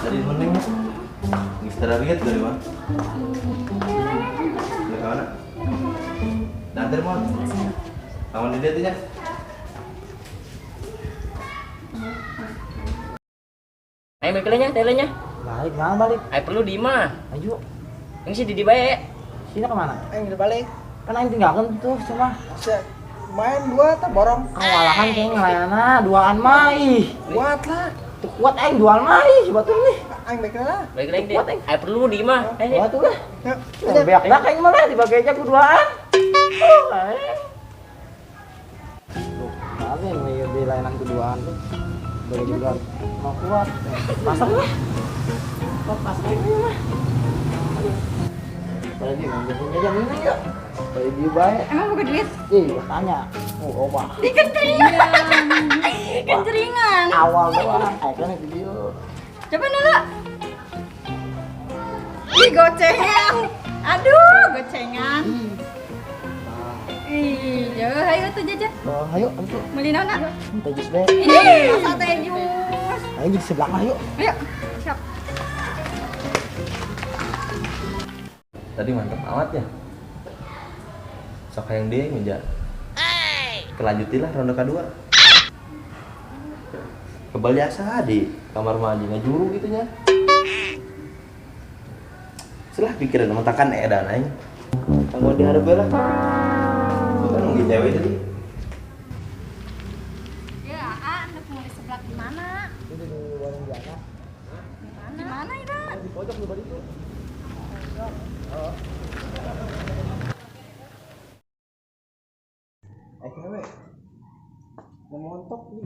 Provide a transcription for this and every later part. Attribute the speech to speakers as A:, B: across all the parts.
A: Tadi meneng. Geus teu dari mana? Dari mana? Nanti mau. Kamu di dieu nya.
B: Ayo balik nya, telenya.
C: Balik mana balik?
B: Ayo perlu di mah.
C: Ayo.
B: Ini sih di bae.
C: Sini kemana?
D: Ayo udah balik.
C: Kan aing tinggalkan tuh cuma
D: main dua atau borong.
C: Kewalahan kayaknya ngelayana duaan mah ih.
D: Kuat lah.
C: Tuh kuat aing duaan mah ih batur nih.
D: Aing balik lah.
B: Balik lagi deh. Ayo perlu di mah.
C: Kuat tuh lah. Beak dah aing mah lah dibagi aja ku duaan. Tuh, tapi yang di layanan keduaan tuh. Bagi juga mau kuat. Pasang lah. Kok pasang ini mah. Apalagi ngambil jajan ini ya. Bagi dia baik.
E: Emang buka duit?
C: Iya, tanya. Oh, opa.
E: Di kentringan. Kentringan.
C: Awal doang, kan video.
E: Coba dulu. Ih, gocengan. Aduh, gocengan. Ih, yo, ayo tuh jajan.
C: Oh, ayo, tuh.
E: Beli naon, nak?
C: Teh jus deh.
E: Ih, masa teh jus.
C: Ayo di sebelah mah, yuk.
E: Ayo, siap.
A: Tadi mantep amat ya. Sok yang dia ngejar. Kelanjutilah ronde kedua. Kebal jasa di kamar mandi ngajuru gitu nya. Setelah pikiran mentakan edan aing. Kamu diharap lah. Bukan nunggu cewek tadi.
E: Ya, anda mau di sebelah di mana?
C: Itu di warung biasa.
E: Di mana itu?
C: Di pojok di balik itu.
A: Cewek. Mau montok nih.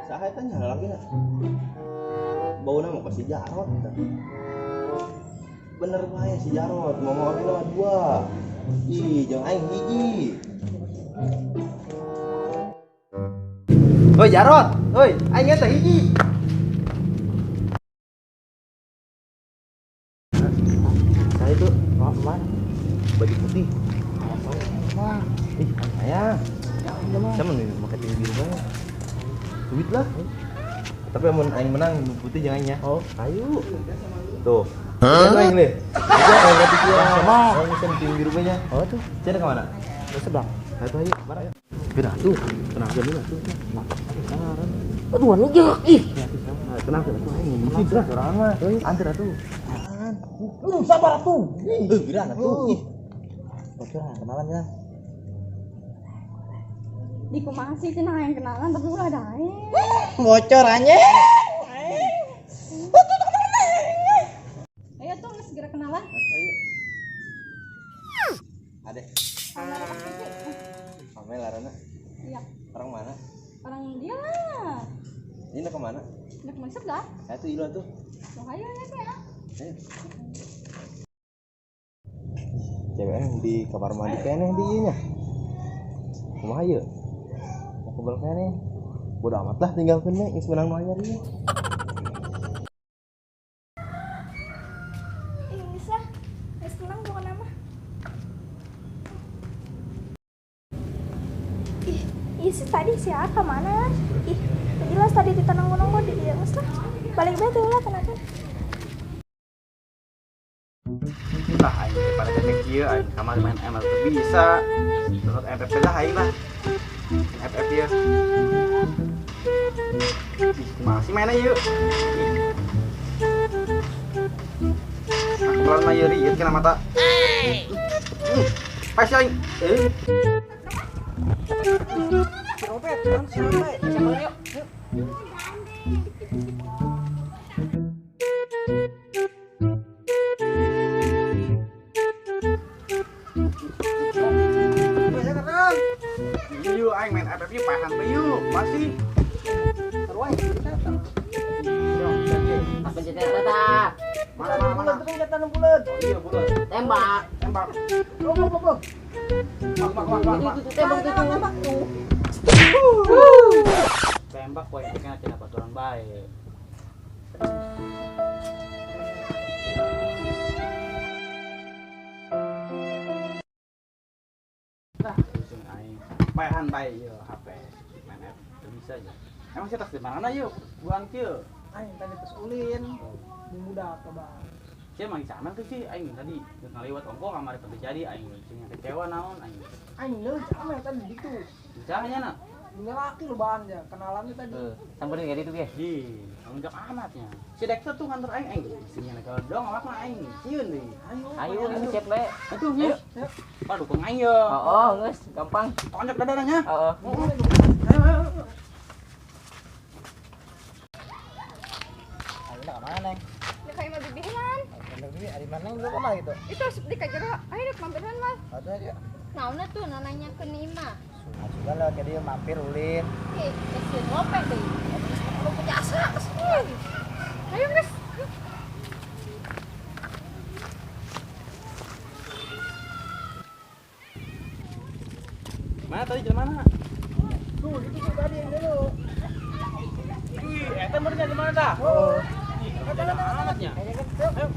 A: Saha eta nya lagi na. Bauna mau ke si Jarot. Bener bae si Jarot, mau ngomong lima dua. Ih, jangan aing hiji. Oi Jarot, oi, aing eta hiji. Saya itu
C: mau kemana?
A: Baju putih.
C: Wah,
A: ih, sayang. Sama nih pakai tinggi biru banget. Duit lah. Tapi amun aing menang putih jangan ya.
C: Oh,
A: ayo. Tuh. Hah? Aing leh. Aing ganti kia.
C: Sama.
A: Aing mesen tinggi biru nya.
C: Oh tuh.
A: Cina kemana?
C: Ke sebelah.
A: Ayo ayo, mana ya? Beda tuh. Tenang aja dulu tuh.
C: Nah, aduh, anu jeung ih.
A: Tenang tuh aing ngisi gerak sorangan mah. Anter atuh.
C: Lu sabar atuh.
A: Ih, gerak atuh. Ih.
C: Bocoran kenalan ya.
E: Di kumaha sih cenah yang kenalan tapi ulah dae.
D: Bocor anjing.
E: Ayo tuh segera kenalan.
A: Ayo. Ade. Amel larana.
E: Iya.
A: Orang mana?
E: Orang dia lah.
A: Ini ke mana?
E: Udah ke sebelah.
A: Ayo tuh ilu tuh.
E: Loh, ayo ya ya.
A: Ayo. Cewek yang di kamar mandi keneh di ieu nya. Kumaha ieu? Mau kebal keneh. Bodo amat lah tinggalkeun we geus menang nu anyar ieu.
F: Ih, geus lah. Geus tenang pokona mah. Ih, iya sih tadi si Aka mana? Ih, jelas tadi ditanang-nonggo di dieu geus lah. Balik bae tuh lah kenapa?
G: Lah aing daripada ketek kieu aing kamari main ML teu bisa. Download FF lah aing lah. FF ieu. Ih, kumaha sih mainna ieu? Aku pelan mah ieu rieut kana mata. Pas aing.
D: Si Robert, si Robert.
B: Yuk.
G: Yuk, aing main FF yuk, pahan we yuk. Masih.
D: Seru aing kita.
B: Apa pencet eta?
G: Mana mana mana.
D: Bulat, bulat.
G: Oh iya, bulat.
B: Tembak.
G: Tembak.
D: Go go go.
G: Mak mak mak mak.
B: Itu tembak tuh.
D: Tuh.
G: Tembak poin kena cenah baturan bae. Lah, pusing aing. Paehan bae ieu HP. Main F teu bisa aja. Emang sih tas di mana yuk? Buang kieu.
D: Aing tadi terus ulin. Muda coba.
G: Sia mah sama tuh sih aing tadi geus ngaliwat ongko kamari teu jadi aing sing kecewa naon aing.
D: Aing leuh sama tadi ditu.
G: Caranya na.
D: Laki lu bahan ya, kenalannya tadi.
B: Samperin kayak gitu ge.
G: Di, lonjak amatnya. Si Dexter tuh nganter aing aing. Sini nya dong awak mah aing. Sieun deui.
B: Ayo ini chat bae.
G: Atuh nya. Pak dukung aing ye.
B: Oh, geus gampang.
G: Tonjok dadanya.
B: Heeh.
G: Ayo ayo.
C: Ayo nak mana neng?
E: Ya kayak mah bibihan.
C: Bener bibi, ari mana neng gua kemana gitu?
E: Itu asup di kajero. Ayo dek mampiran mah.
C: Atuh ya.
E: Naonna tuh nananya ke Nima.
C: Sudah lewat ke dia mampir ulin.
E: Ih, si Lopet deh. Lu punya asa. Ayo, Mas.
G: Mana tadi jalan mana?
D: Tuh, itu tuh tadi yang dulu.
G: Ih, eta meureun di mana tah?
D: Oh.
G: Jalan amatnya.
D: Ayo.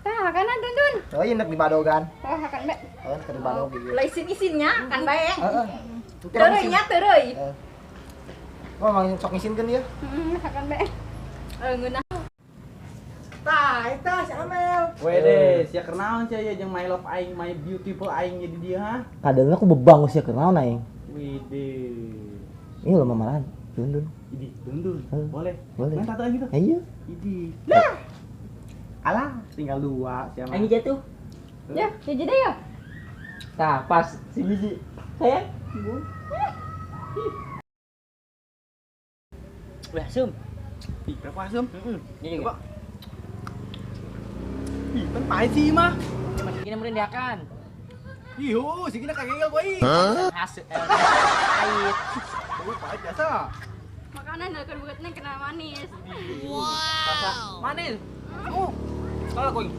E: Tah, kanan dun-dun.
C: Oh, iya nek di Badogan.
E: Oh, hakan bae.
C: Oh, ke di Badog gitu.
E: Lah isin-isinnya kan bae.
C: Heeh.
E: Tereuy nya tereuy.
C: Wah, mang sok ngisinkeun ieu.
E: Heeh, hakan bae. Ngeunah.
D: Tah, eta si Amel.
G: Wede, sia keur naon sia ieu jeung my love aing, my beautiful aing jadi dia ha?
C: Kadeulna ku bebang sia keur naon aing.
G: Wede.
C: Ini lo mamarahan. Dun-dun.
G: Idi, dun-dun. Boleh.
C: Boleh.
G: Main tatoan gitu.
C: Iya.
G: Idi. Lah. Alah, tinggal dua siapa?
B: Aing jatuh.
E: Ya, hiji deui ya.
B: Tah, pas si biji. Sayang. Udah sum.
G: Ih, berapa asum?
B: Heeh. Ini
G: Coba. Ih, kan pahit sih mah.
B: Masih gini meureun diakan.
G: Ih, oh, si gini kagak gua ih.
B: Hasil pahit.
G: Oh, pahit biasa.
E: Makanan akan buat neng kena manis.
B: Wow. Manis. Kalau kuing.